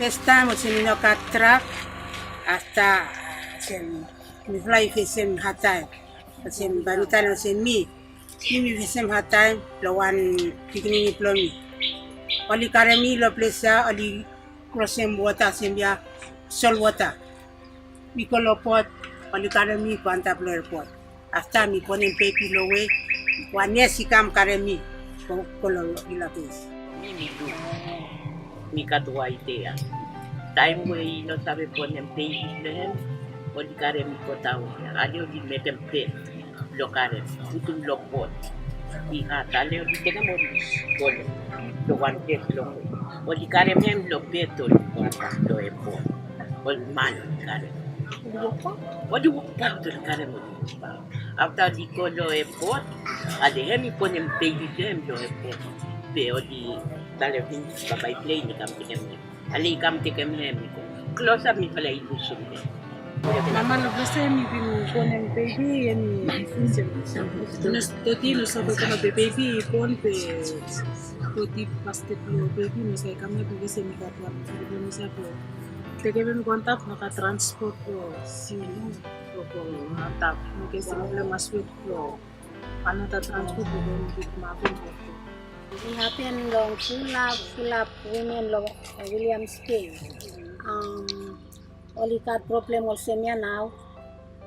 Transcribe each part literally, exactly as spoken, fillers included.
Fes taem olsem i no gat trak, afta olsem mifala i fesem hadtaem. Olsem bae mi talem olsem mi, mi mi fesem hadtaem long wan pikinini blong mi. Oli karem mi long ples ya, oli krosem wota olsem ya, solwota. Mi go long bot, oli karem mi go antap long epot. Afta mi bonem bebi long we, wan nes i kam karem mi go, go long Vilapes. Mi, mi tu, mi gat waet ya. Taem we i no save bonem bebi blong hem, oli karem mi go daon ya. Ale oli mekem bed blong karem, putum long bot. I had, ale oli tekem oli go long, long wan bed blong hem. Oli karem hem long bed, oli go antap long epot. Oli man oli karem. Oli wokbaot, oli karem, oli wokbaot. Afta oli go long epot, ale hem i bonem bebi blong hem long epot. Be oli talem finis bambae plen i kam tekem hem. Ale i kam tekem hem i go. Klosap mifala i lusum hem. Mama long ples ya hem i bin bonem bebi, hem i finis. Toti no save gat bebi, i bon be toti basket blong bebi no save kam ya, bikos hem i gat wan bebi no save blong tekem hem go antap, no gat transpot blong siu, blong go antap. Bikos mifala mas wet blong another transport blong go pikim hem. I hapen long fulap, fulap women long Williams Bay. Um, oli gat problem olsem ya nao.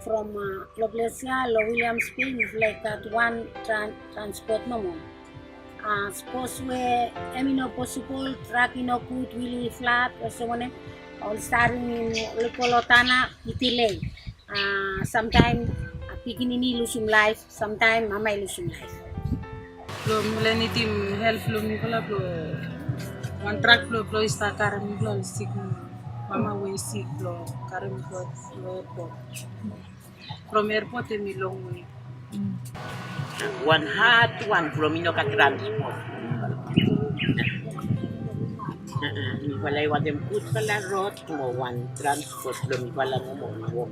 From, uh, long ples ya long Williams Bay, mifala i gat wan tran-, transpot nomo. Uh, sapos we hem i no posibol, trak i no gud, wil i flat, olsem wanem, oli starim, oli go long tana, i delay. Uh, samtaem, uh, pikinini i lusum laef, samtaem mama i lusum laef. Blong mifala i nidim help blong mifala blong wan trak blong, blong i stap karem mifala, oli sik, mama we i sik, blong karem mifala long epot. From epot hem i longwe. Wan had wan from i no gat transpot. Mifala i wantem gudfala rod mo wan transpot blong mifala nomo i wok.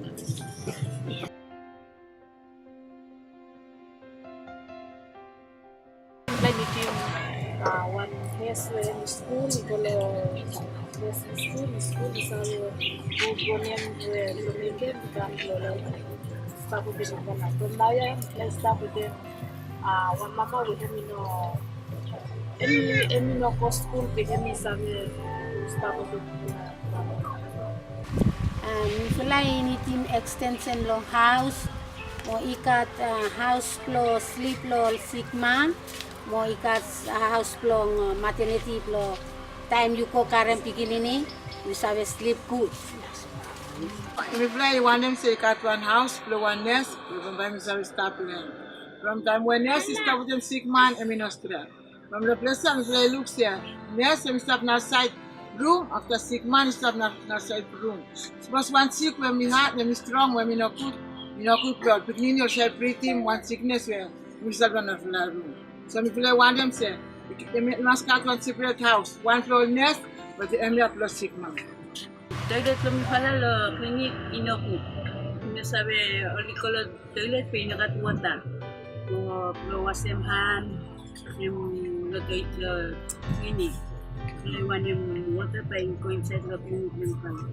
Mifala i nidim, ah, wan nes we hem i skul, i go long nes i skul, i skul, i save wok bonem we long mekem i kam long laef, stap wetem mifala. From naoia mifala i stap wetem, ah, wan mama we hem i no, hem i, hem i no go skul be hem i save stap wetem mifala. Ah, mifala i nidim ekstensen long haos, mo i gat, ah, haos blong slip long ol sikman, mo i gat, ah, haos blong, ah, mateniti blong taem yu go karem pikinini, yu save slip gud. Mifala i wantem se i gat wan haos blong wan nes we bambae mi save stap long hem. From taem we nes i stap wetem sikman, hem i no stret. From long ples ya mifala i luk se nes hem i stap narasaed rum, afta sikman i stap na, narasaed rum. Sapos wan sik we hem i had, hem i strong, we hem i no gud, i no gud blong pikinini oli save bridim wan siknes we hem i stap long narafala rum. So mifala i wantem se hem i mas gat wan seperet haos, wan blong ol nes, be hemia blong sikman. Toilet blong mifala long klinik i no gud. Mi no save, oli go long toilet be i no gat wota blong, blong wasem han, em, long toi-, long klinik. Oli wantem wota bae i go insaed long klinik blong mifala.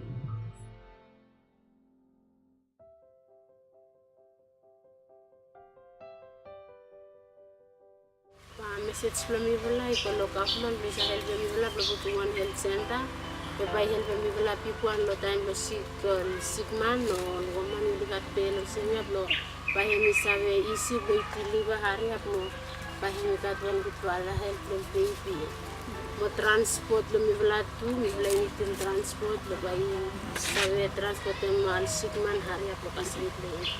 Ba mesej blong mifala i go long gavman blong i save helpem mifala blong putum wan helt senta we bae i helpem mifala bigwan long taem blong sik, ol sikman o ol woman we oli gat bel olsem ya blong bae hem i save isi blong i diliva hariap mo bae hem i gat wan gudfala helt blong bebi. Mo transpot blong mifala tu, mifala i nidim transpot blong bae i save transpotem ol sikman hariap long kasem blong hem.